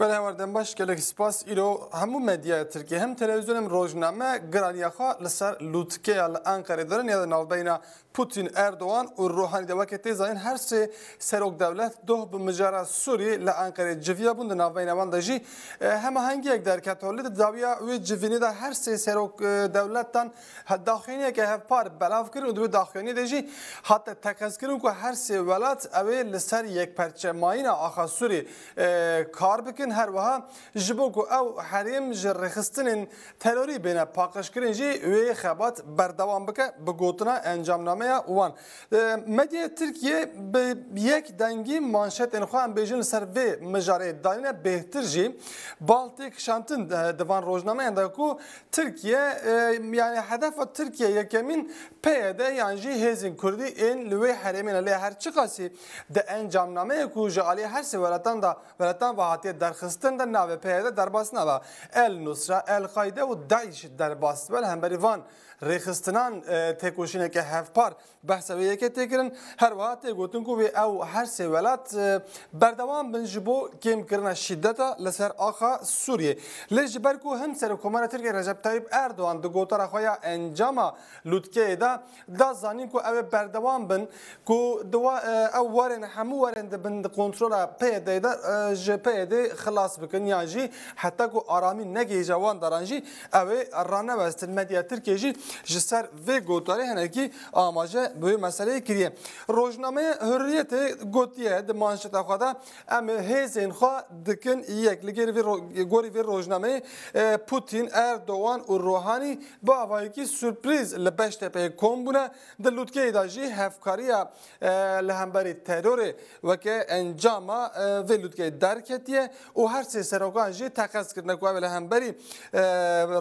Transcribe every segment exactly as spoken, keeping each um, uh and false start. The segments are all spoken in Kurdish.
Belê, hewar dem baş, gelek spas. Îro hemû medyaya Tirkiyê, hem televîzyon hem rojname, giraniya xwe li ser lûtkeya li Enqerê dirin ya di navbeyna Putin, Erdogan û Ruhanî de. Weke tê zanîn, her sê serok dewlet doh bi mijara Sûrî li Enqerê civiya bûn. Di navbeyna wan de jî, e, hemahengiyek derket holê. Di dawiya wê civînê de her sê serok, e, dewletan he-, daxuyaniyeke hevpar belav kirin û di wê daxuyaniyê de jî hate teqezkirin ku her sê welat ew ê li ser yekperçemayîna axa Sûrî, e, kar bikin. Her wiha ji bo ku ew herêm ji rêxistinên terorî bêne paqijkirin jî wê xebat berdewam bike, bi gotina encamnameya wan. E, medyaya Tirkiye bi yek dengî manşetên xwe, em bêjin, li ser vê mijarê danîne. Bêhtir jî bal tê kişantin, e, di van rojnameyan de ku Tirkiye, e, yani hedefa Tirkiye yekemîn P Y D yan jî hêzên Kurdî ên li wê herêmê ne. Lê her çiqasî di encamnameyê ku ji alî her sê welatan de, welatan ve hatiye derxistin de, navê P Y D derbas nabe. El Nusra, El Qaide û DAIŞ derbas dibe. Li hemberî van rêxistinan, e, têkoşîneke hevpar behsa wê yekê tê kirin. Her wiha tê gotin ku wê ew her sê welat, e, berdewam bin ji bo kêmkirina şîdeta li ser axa Sûriyê. Lê ji ber ku hem Serokkomara Tirkiyê Recep Tayyip Erdogan di gotara xwe ya encama lûtkeyê de da zanîn ku ew ê berdewam bin, ku di wa-, e, ew warên, hemû warên di bin kontrola P Y D'yê de, e, ji P Y D xilas bikin yan jî heta ku aramî negihîje wan daran jî ew ê ranewestin. Medya Tirkiyê jî ji ser vê gotarê hinekî amaje bi wê meseleyê kiriye. Rojnameya Hurriyetê gotiye di manşeta xwe de, em ê hêzên xwe dikin yek. Li gêrî vê ro-, gorî vê rojnameyê, e, Putin, Erdogan û Rohanî bi avayekî surprîz li Beştepeyê kom bûne. Di lûtkeyê de jî hevkariya, e, li hemberî terorê weke encama, e, vê lûtkeyê derketiye û her sê serokan jî teqez kirine ku ew ê li hemberî, e,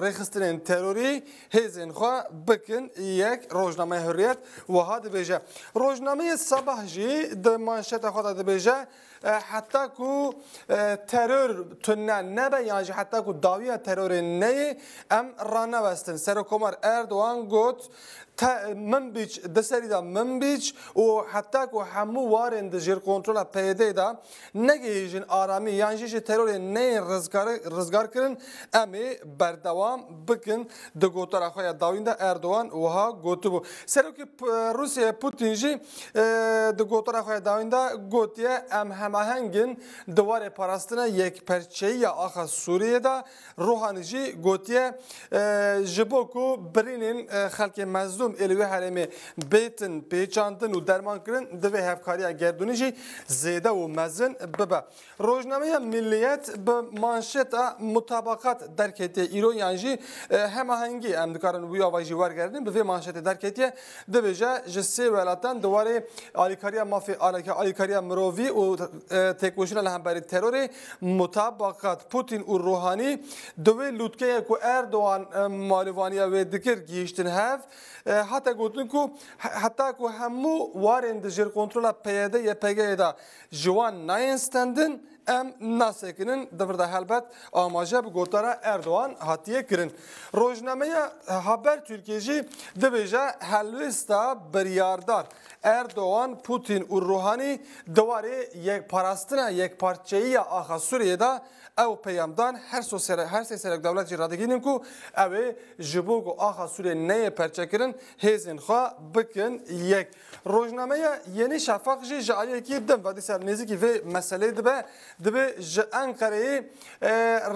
rêxistinên terorî hêzên xwe bikin yek. Rojnameya Hurriyet wiha dibêje. Rojnameya Sabah jî di manşeta xwe de dibêje, e, heta ku, e, teror tune nebe yan jî heta ku dawiya terorê neyê, em ranewestin. Serokkomar Erdogan got, te-, Minbîc, di serî de Minbîc û heta ku hemû warên di jêrkontrola P Y D'yê de negihîjin aramî yan jî ji terorê neyên rizgar-, rizgarkirin, em ê berdewam bikin. Di gotara xwe ya dawîn de Erdogan wiha gotibû. Serokê P-, Rûsyayê Putin jî, e, di gotara xwe ya dawîn de gotiye, em hemaheng in di warê parastina yekperçeyiya axa Sûriyê de. Ruhanî jî gotiye, e, ji bo ku birînên, e, xelkê mezlûm ê li wê herêmê bêtin pêçandin û derman kirin, divê hevkariya gerdûnî jî zêde û mezin bibe. Rojnameya Milliyet bi manşeta mutabakat derketiye îro, yan jî, e, hemahengî, em dikarin wî ava jî wergerînin, bi vê manşetê derketiye, dibêje, ji sê welatan di warê alîkariya mafê, alîka-, alîkariya mirovî û, e, têkoşîna li hemberî terorê mutabakat. Putin û Ruhanî di wê lûtkeyê ku Erdogan, e, malûvaniya wê dikir, gihîştin hev, e, hate gotin ku he-, heta ku hemû warên di jêrkontrola P Y D Y P G'yê de ji wan nayên stendin, em nasekinin. Di vir de helbet amaje bi gotara Erdogan hatiye kirin. Rojnameya Habertürk'ê jî dibêje, helwêsta biryardar Erdogan, Putin û Ruhanî di warê yek-, parastina yekparçeyiya axa Sûriyê de ew peyam dan, her so sere-, her sê serok dewlet jî radigihînin ku ew ê ji bo ku axa Sûriyê neyê perçekirin, hêzên xwe bikin yek. Rojnameya Yeni Şafak jî ji aliyekî din ve dîsa nêzîkî vê meseleyê dibe, dibê ji Enqereyê, e,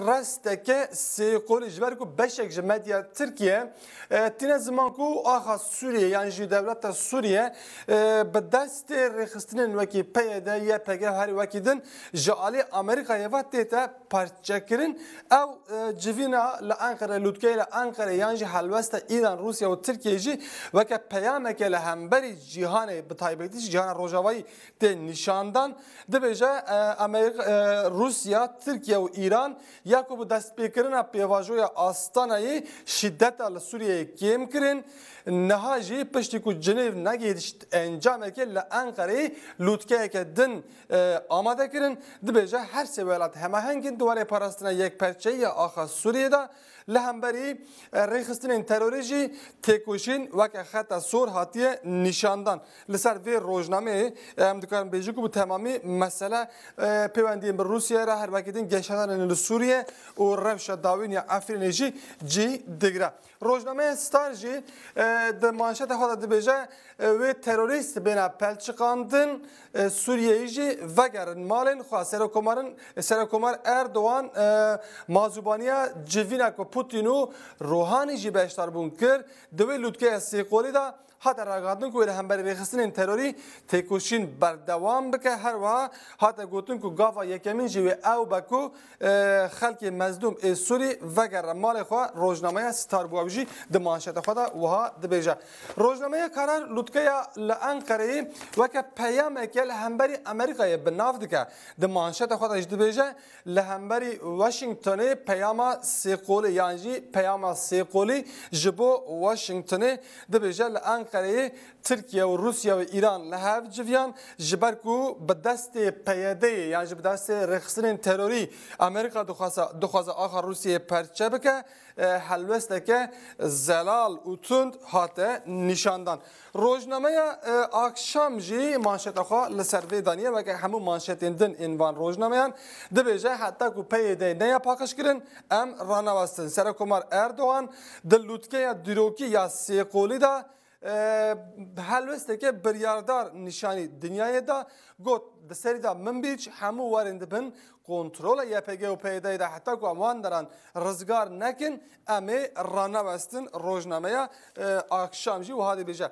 resteke sêqolî, ji ber ku beşek ji medya Tirkiye, e, tîne ziman ku axa Sûriye yan jî dewleta Sûriye, e, bi destê rêxistinên wekî P Y D, Y P G, herî wekî din ji alî Amerîkayê ve tête parçekirin. Ew, e, civîna li Enqere, lûtkeyê li Enqere yan jî helwesta Îran, Rûsya û Tirkiye jî weke peyameke li hemberî cîhanê, bi taybetî jî cîhana rojavayî tê nîşandan. Dibêje, e, Amerîka, e, Rûsya, Tirkiye û Îran ya ku bi destpêkirina pêvajoya Astanayê şîdeta li Sûriyeyê kêm kirin, niha jî piştî ku Cinêv negihîşt encamekê, li Enqereyê lûtkeyeke din, e, amade kirin. Dibêje, her sê welat hemaheng in di warê parastina yekperçeyiya axa Sûriyê de. Li hemberî, e, rêxistinên terorê jî têkoşîn weke xeta sor hatiye nîşandan. Li ser vê rojnameyê, e, em dikarin bêjin ku bi temamî mesele, e, pêwendî Yên bi Rûsyayê re her wekî din geşananên li Sûriye û rewşa dawîn ya Efrînê jî cî digre. Rojnameya Star jî, e, di manşeta xwe de dibêje, e, wê terorîst bêne pelçiqandin, e, Sûriyeyê jî vegerin malên xwe. Serokomarin, Serokomar Erdogan, e, mazûbaniya civîna ku Putin û Ruhanî jî beşdar bûn kir, di wê lûtkeya sêqolî de hate ragihandin ku wê li hemberî rêxistinên terorî têkoşîn berdewam bike. Her wiha hate gotin ku gava yekemîn jî wê ew be ku, e, xelkê mezlûm ê Sûrî vegere malê xwe. Rojnameya Star bû, ew jî di manşeta xwe de wiha dibêje. Rojnameya Karar lûtkeya li Enqereyê weke peyameke li hemberî Amerîkayê bi nav dike. Di manşeta xwe de jî dibêje, li hemberî Washingtonê peyama sêqolî yan jî peyama sêqolî ji bo Washingtonê. Dibêje, li Enqereyê Tirkiye û Rûsya û Îran li hev civiyan, ji ber ku bi destê P Y D'yê yan jî bi destê rêxistinên terorî Amerîka dixwaze, dixwaze axa Rûsiyeyê perçe bike, e, helwesteke zelal û tund hate nîşandan. Rojnameya, e, Akşam jî manşeta xwe li ser vê daniye, weke hemû manşetên din ên van rojnameyan, dibêje, heta ku P Y D neye paqijkirin, em ranewestin. Serokomar Erdogan di lûtkeya dîrokî ya sêqolî de, e, helwesteke biryardar nîşanî dinyayê da, got, di serî de Minbîc hemû warên dibin kontrola Y P G û P Y D'yê de, heta ku em wan deran rizgar nekin, em ê ranewestin. Rojnameya, e, Akşam jî wiha dibêje.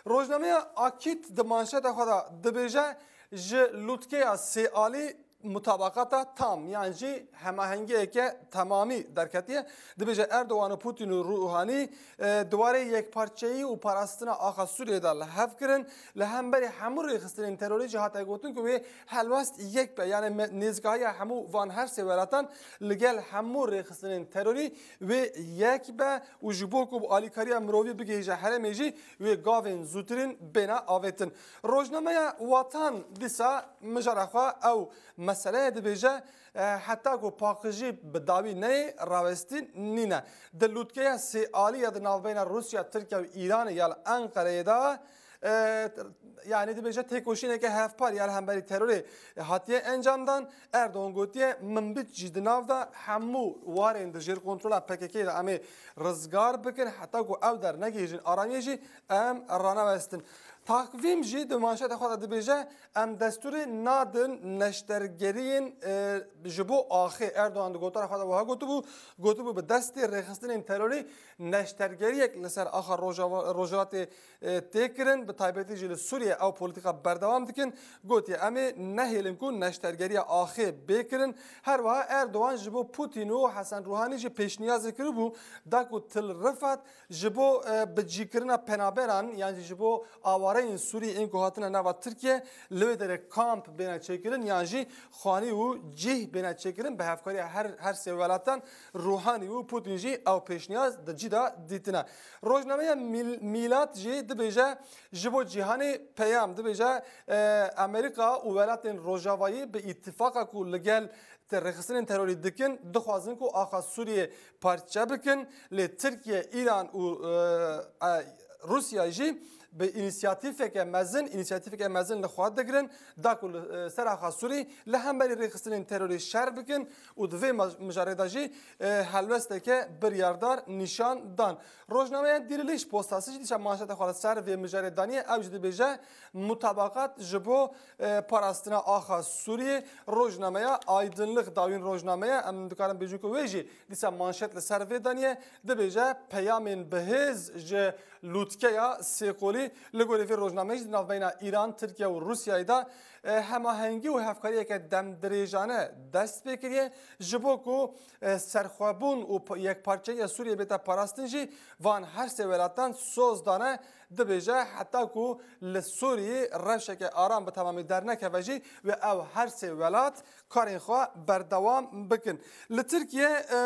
Rojnameya Akît di manşeta xwe de dibêje, ji lûtkeya sêalî mutabakata tam yan jî hemahengiyeke temamî derketiye. Dibêje, Erdogan û Putin û Ruhanî, e, di warê yekparçeyî û parastina axa Sûriyê de li hev kirin. Li hemberî hemû rêxistinên terorî jî hate gotin ku wê helwest yek be, yani me-, nêzîkahiya hemû van her sê welatan li gel hemû rêxistinên terorî wê yek be û ji bo ku alîkariya mirovî bigihîje herêmê jî wê gavên zûtirîn bêne avêtin. Rojnameya Watan dîsa mijara xwe ew meseleyê dibêje, e, heta ku paqijî bi dawî neyê, rawestîn nîne. Di lûtkeya sêalî ya di navbeyna Rûsya, Tirkiye û Îranê ya li Enqereyê de, e, yanî dibêje têkoşîneke hevpar ya li hemberî terorê hatiye encamdan. Erdogan gotiye, Minbîc jî di nav de hemû warên di jêr kontrola P K K'ê de em ê rizgar bikin, heta ku ew dernegihîjin aramiyê jî em ranewestin. Takvîm jî di manşeta xwe de dibêje, em destûrê nadin neştergeriyên, e, ji bo axê. Erdogan di gotara xwe de wiha gotibû, gotibû, bi destê rêxistinên terorî neştergeriyek li ser axa Rojava-, Rojhilatê, e, tê kirin, bi taybetî jî li Sûriye ew polîtîka berdewam dikin. Gotiye, em ê nehêlin ku neştergeriya axê bê kirin. Her wiha Erdogan ji bo Putin û Hesen Ruhanî jî pêşniyazê kiribû, da ku Til Rifat ji bo, e, bicîkirina penaberan, yan jî ji bo awareyên Sûrî ên ku hatine nava Tirkiye, li wê derê kamp bêne çêkirin, yan jî xanî û cih bêne çêkirin, bi hevkariya her, her sê welatan Ruhanî û Putin jî ew pêşniyaz di cî de dîtine. Rojnameya Mil-, Mîlat jî dibêje, ji bo cîhanê peyam dibêje, e, Amerîka û welatên Rojavayî bi îtifaqa ku li gel te rêxistinên terorî dikin, dixwazin ku axa Sûriyê parçe bikin, lê Tirkiye, Îran û, e, e, Rûsya jî bi înîsiyatîfeke mezin, înîsiyatîfeke mezin li xwe digirin, da ku li, e, ser axa Sûrî li hemberî rêxistinên terorî şer bikin û di vê maj-, mijarê de jî, e, helwesteke biryardar nîşan dan. Rojnameya Diriliş Postası jî dîsa manşeta xwe li ser vê mijarê daniye, ew jî dibêje, mutabaqat ji bo, e, parastina axa Sûriyê. Rojnameya Aydınlık, dawîn rojnameya, em dikarin bêjin ku wê jî dîsa manşet li ser vê daniye, dibêje, peyamên bihêz ji lûtkeya sêqolî. Li gorî vê rojnameyê jî di navbeyna Îran, Tirkiye û Rûsyayê de, e, hemahengî û hevkariyeke demdirêjane dest pê kiriye, ji bo ku, e, serxwebûn û p-, yekparçeyiya Sûriyê bête parastin jî van her sê welatan soz dane. Dibêje, heta ku li Sûriyê rewşeke aram bi temamî dernekeve jî, wê ew her sê welat karên xwe berdewam bikin. Li Tirkiye, e,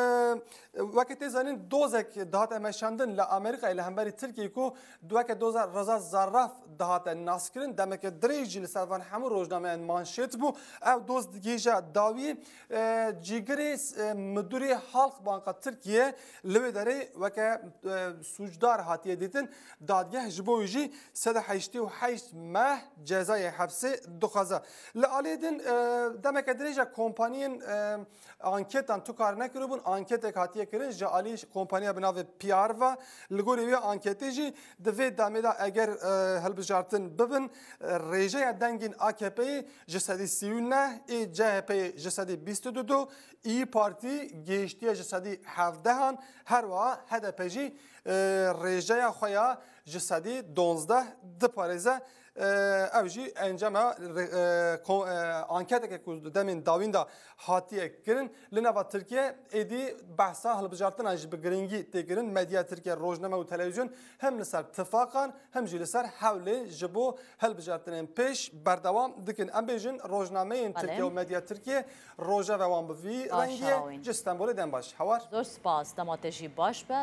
weke tê zanîn, dozek dihate meşandin li Amerîkayê li hemberî Tirkiyê ku weke doza Reza Zarraf dihate naskirin, demeke dirêj jî li ser van hemû roj Rojnameyên manşêt bû. Ew doz digihîje dawî, e, cîgirê, e, Midûrê Halkbanka Tirkiye li wê derê weke, e, sûcdar hatiye dîtin. Dadgeh ji bo wî jî sed û heştê û heşt meh cezayê hepsê dixwaze. Li aliyê din, e, demeke dirêj e kompaniyên, e, anketan tu kar nekiribûn, anketek hatiye kirin ji alî kompaniya bi navê P R ve. Li gorî wê anketê jî di vê demê de eger, e, hilbijartin bibin, e, rêjeya dengên A K P'yê ji sedî sî û neh, ê C H P'yê ji sedî bîst û du, İYİ Partî gihiştiye ji sedî hevdehan, her wiha H D P jî, e, rêjeya xwe ya ji sedî donzdeh diparêze. E, ev jî encama re-, e, ko-, e, anketeke ku di demên dawîn de hatiye kirin. Li nava Tirkiye êdî behsa hilbijartinan jî bi giringî tê kirin. Medya Tirkiye, rojname û televîzyon hem li ser tifaqan, hem jî li ser hewlê ji bo hilbijartinên pêş berdewam dikin. Em bêjin, rojnameyên Belê. Tirkiye û medya Tirkiye rojeve wan bi vî Baş rengî ye. Hawîn. Ji Stenbolê dem baş. Hawar. Zor spas, dema te jî baş be.